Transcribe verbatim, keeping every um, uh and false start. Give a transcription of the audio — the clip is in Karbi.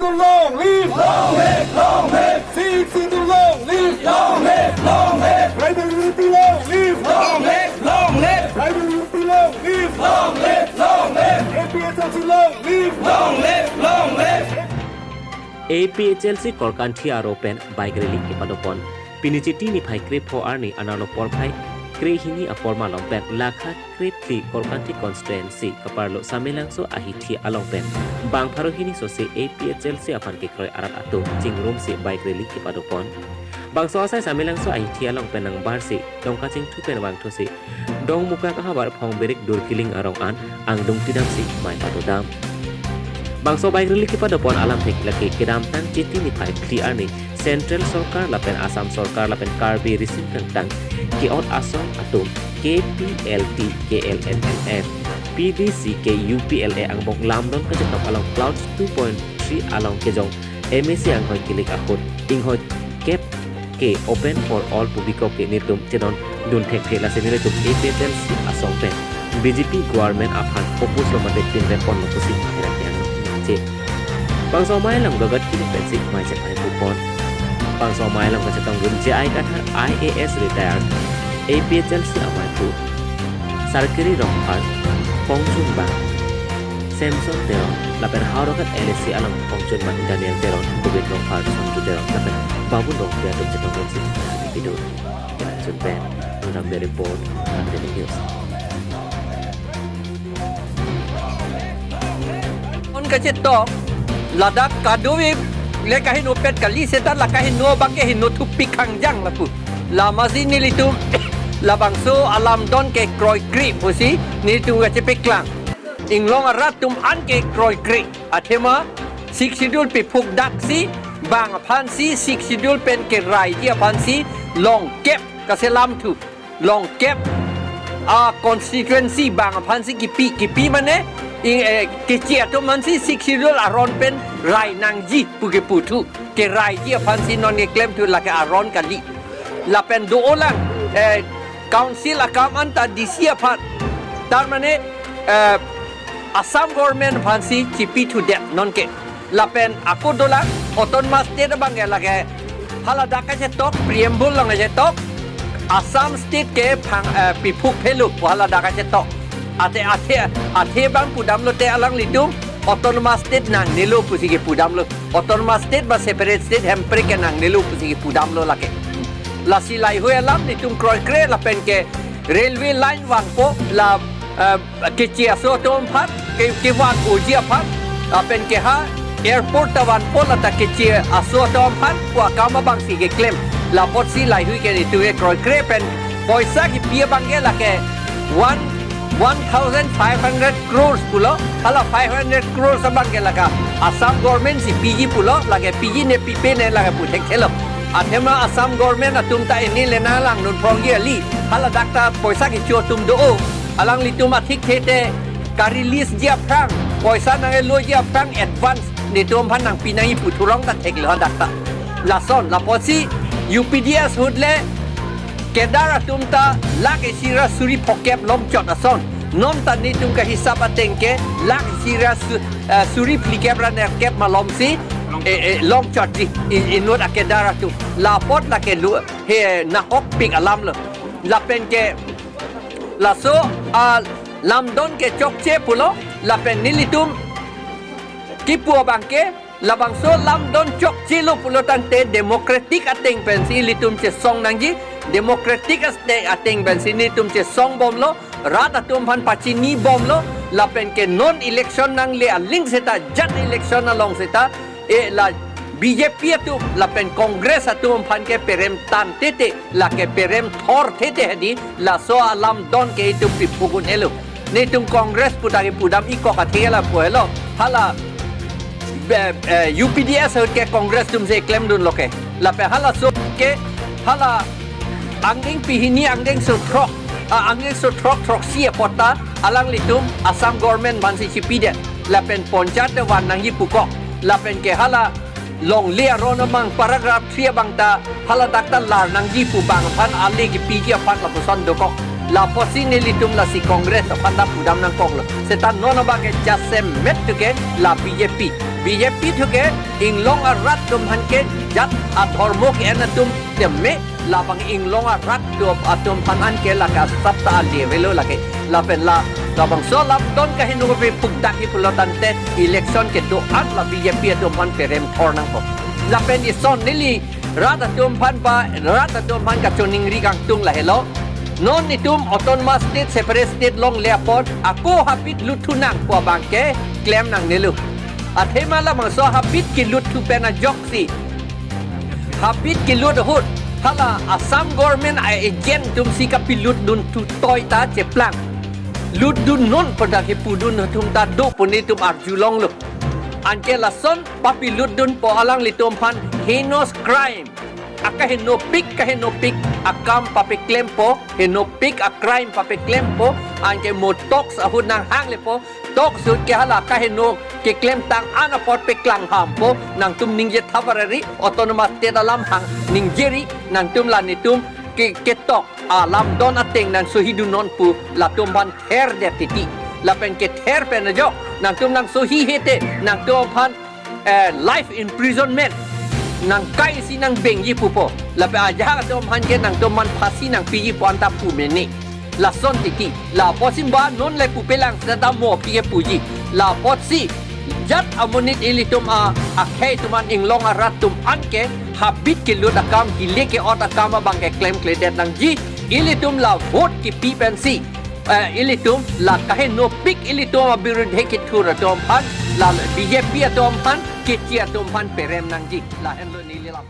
Long live! Long live! Long live! Sixth Schedule long live! Long live! Long live! Tribal unity long live! Long live! Long live! Tribal unity long live! Long live! Long live! A P H L C long live! Long live! Long live! A P H L C Korkanthi arlo pen bike rally kepadopon. Pini Chiti niphai krepho arni anerlo porphai krehini apor malom pen lakha krephli Korkanthi constituency kaparlo Samelangso ahithi along pen bang pharo hini sose A P H L C aphan kekroi arat atum chingrumsi bike rally kepadopon. Bangso asai Samelangso ahithi along pen nangbarsi dongka chingthu pen vangthusi Dongmukak ahavar Phongberik Durkiling arong an angdung tidamsi mai padodam. Bangso bike rally kepadopon alamthe lake kedamtang Chiti niphai phli arni Central Sorkar lapen Assam Sorkar lapen Karbi Risim Kangtang ke-ot asong atum K P L T, K L N L F, P D C K, U P L A angbong lamdon kachetok along Clouds two point three along kejong M A C anghoi kilik ahut inghoi kep ke open for all pu bikok ke nelitum chedondun thekthe, lasi nelitum A P H L C asong pen B J P government aphan oppose lo mate pinre ponlo pusi pherangke angno nangche. Bangso amei along gagat kini pensi mai chepai pupon. Bangso amei along kachetongdun J I Kathar I A S retired, A P H L C amei pu Sarkiri Rongphar, Pongchunbang Samson Teron, lapen Howraghat L A C along Pongchunbang Daniel Teron, Gobin Rongphar, Sonju Teron, lapen Babun Rongpi atum chetongdunsi pidun. Chunpen, Ram Day Report, Ram Day News. On kachetok, ladak kadokave le kahinopet kali seta la kahino abang ke hino thupik hangjang lapu. Lasi nelitum labangso alamdon ke kroikre pusi nelitum kachepeklang. Inglong arat atum an ke kroikre. Athema Sixth Schedule piphuk daksi bang aphansi Sixth Schedule pen keraiji aphansi longkep kaselam thu. Longkep a constituency bang aphansi kipi, kipi mane ing, eh, keche atum aphansi Sixth Schedule aron pen rai nangji pu kepu thu. Keraiji aphansi non keklem thu lake aron kali. Lapen do-olang, eh, council akam anta D C aphan. Tar mane, eh, Assam government aphansi chipi thudet nonke. Lapen ako dolang autonomous state abang ke lake haladak kachetok, preamble along kachetok, Assam state ke phang, eh, piphuk phelo pu haladak kachetok. Athe, athe, athe bang pudamlote alanglitum autonomous state nangnelo pusi kepudamlo. Autonomous state ba separate state hemphrek ke nangnelo pusi kepudamlo lake. Lasi laheihui alam nelitum kroikre lapen ke railway line vangpo la, eh, keche aso atum aphan, ke, kevang oji aphan, lapen ke ha airport ta vanpo lata keche aso atum aphan pu akam abangsi keklem. Lapotsi laheihui ke nelitum ke kroikre pen poisa kipi abang ke lake one, one thousand five hundred crores pulo, hala five hundred crores abang ke lake Assam government si piji pulo, lake piji ne pipe ne lake pu thekthelo. Athema Assam government atum ta ini le nanglang nunphongji kali, haladak ta poisa kecho atum do-o. Alanglitum athik thete ka-release ji aphrang, poisa nangkeloji aphrang advance nelitum aphan nangpi nangji pu thurong ta theklo hadak ta. Lason, lapotsi U P D S ahut le cadre atum ta lakh isi ra suri phokep longchot ason. Non ta nelitum kahisap ateng ke lakh isi ra su-, eh, suri phlikep ra nerkep malomsi, eh, eh, longchotji i-, inut a-cadre atum. Lapot lake lu, he nahokpik alamlo. Lapen ke laso alamdon ke chokche pulo, lapen nelitum kipu abang ke labangso lamdon chokchelo pulo tangte democratic ateng pensi ilitum chesong nangji, democratic ate-, ateng pensi nelitum chesong bomlo, rat atum aphan pachini bomlo, lapen ke non election nangle aling seta, jat election along seta, e la B J P atum lapen Congress atum aphan ke perem tan tete, lake perem thor tete hedi, laso alamdon ke itum piphuk un-elo. Nelitum Congress pu ta kepudam ikok athe lapu helo. Hala, be, eh, U P D S ahut ke Congress atumsi klemdunlo ke. Lapen halaso ke hala angdeng pehini angdengso throk, ah, angdengso throk throksi apot ta alanglitum Assam government aphansi chipidet. Lapen ponchayat te van nangji pukok. Lapen ke hala longle aron amang paragraph three abang ta haladak ta lar nangji pu bang aphan ale kepiji aphan lapuson dokok. Lapotsi nelitum lasi Congress aphan ta pudam nangkoklo. Seta non abang ke jasemet tu ke la B J P. B J P thu ke inglong arat atum aphan ke jat adhormo ke-en atum tame, labang inglong arat atum, atum aphan anke lake asap ta ale avelo lake. Lapen la, labangso alam don kaheno pe pukdak hi pulo tangte election kedo-an la B J P atum aphan perem thor nangpo. Lapen ison neli rat atum aphan ba, rat atum aphan kachoningri kangtung lahelo. Non itum autonomous state, separate state longle apot ako habit lut thu nangpo abang ke klem nangnelo. Athema labangso habit kelut thu pen ajoksi, habit kelut ahut hala Assam government a-agent atum si kapelut dun thu toi ta cheplang. Lut dun non pu dak kepudun atum ta do pu netum arjulonglo. Anke lason papelut dunpo alanglitum aphan heinous crime, akahenopik kahenopik akam papeklempo, henopik a-crime papeklempo. Anke mo talks ahut nanghanglepo, talks ahut ke hala kaheno keklemtang an apot peklang hampo. Nangtum ningje thavarari, autonomous state alam hang ningjeri, nangtum la netum ke, ketok alam don ateng nangsohi dun non pu latum aphan ther det titi. Lapen kether pen ajok nangtum nangsohi hete nangtum aphan, eh, life imprisonment nangkai si nangbengji pupo. Lapen ajahak atum aphan ke nangtum aphan phasi nangpiji pu anta pu mene. Lason titi. La apotsi ba non le pupelang seta mo aphi kepuji. La apotsi jat amonit ilitum a, akhei atum an inglong arat atum anke habit kelut akam, hile ke-ot akam abang ke klemkledet nangji. Ilitum la vote kepi pensi, eh, ilitum la kahenopik ilitum abirudhe kethur atum aphan, la B J P atum aphan, kechi atum aphan perem nangji. Lahenlo neli lam.